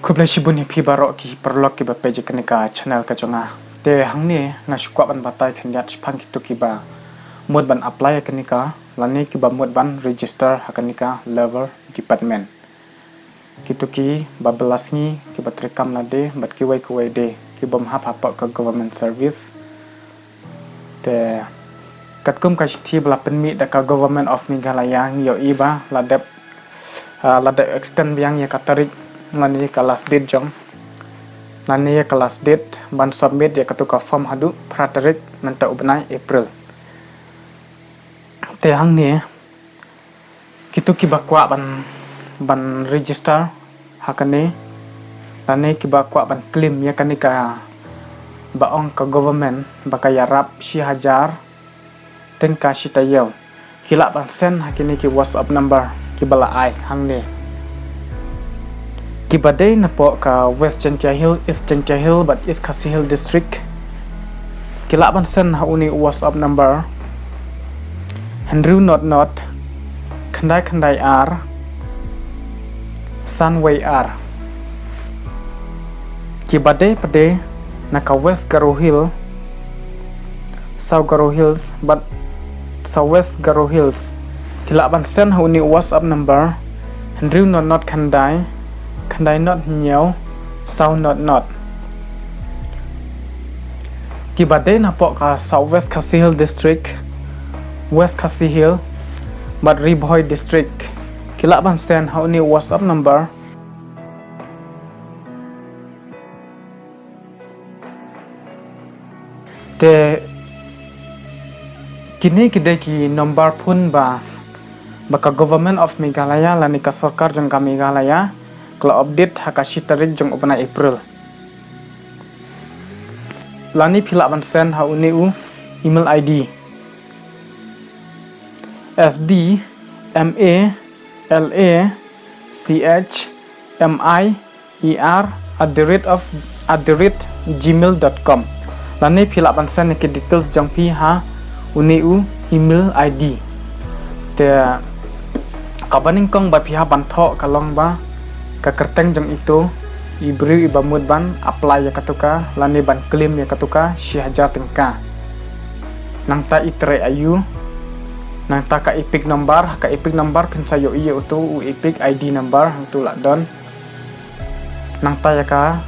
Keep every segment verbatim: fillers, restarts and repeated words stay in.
Khublei shibun ïa phi baroh ki paralok kiba peit ïa kane ka channel ka jong nga. Te hangne nga shu kwah ban batai khyndiat shaphang kito kiba mut ban apply ïa kane ka, lane kiba mut ban register ha kane ka Labour Department. Kito kiba bylla sngi, kiba treikam lade bad kiwei kiwei de ki bym hap hapoh ka government service. Te katkum ka shithi ba la pynmih da ka Government of Meghalaya, ngi ïohi ba la dep, ah, la dep extend biang ïa ka tarik lane ïa ka last date jong, lane ïa ka last date ban submit ïa kato ka form haduh phra tarik mynta u bnai April. Te hangne kito kiba kwah ban, ban register ha kane, lane kiba kwah ban claim ïa kane kaba ong ka government ba ka ïarap shi hajar tyngka shi taïew, ki lah ban send ha kine ki WhatsApp number kiba la ai hangne. Kiba dei napoh ka West Jaintia Hills, East Jaintia Hills bad East Khasi Hills District, ki lah ban send ha une u WhatsApp number hynriew not not khyndai khyndai ar san wei ar. Kiba dei pat de na ka West Garo Hills, South Garo Hills bad South West Garo Hills, ki lah ban send ha une u WhatsApp number hynriew not not khyndai khyndai not hynñiew saw not not. Kiba dei napoh ka South West Khasi Hills District, West Khasi Hills bad Ri Bhoi District, ki lah ban send ha une u WhatsApp number. Te kine ki dei ki number phone ba, ba ka Government of Meghalaya lane ka sorkar jong ka Meghalaya ka la update ha ka shi tarik jong u bnai April. Lane phi lah ban send ha une u email I D: S D M A L A C H M I E R at the rate of, at the rate gmail dot com. Lane phi lah ban send ïa ki details jong phi ha une u email I D. Te kaba nyngkong ba phi hap ban thoh ka long ba ka kyrteng jong ito i briew iba mut ban apply ïa kato ka lane ban claim ïa kato ka shi hajar tyngka. Nangta i trei aïu, nangta ka EPIC number, ha ka EPIC number phin sa ïohi ïa uto u EPIC I D number hangto la don. Nangta ïa ka,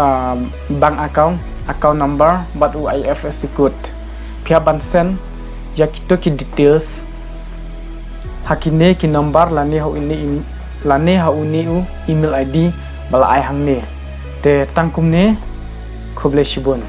ah, bank account, account number bad u I F S C code. Phi hap ban send ïa kito ki details ha kine ki number lane ha une, lane ha une u email I D ba la ai hangne. Te tang kumne, khublei shibun.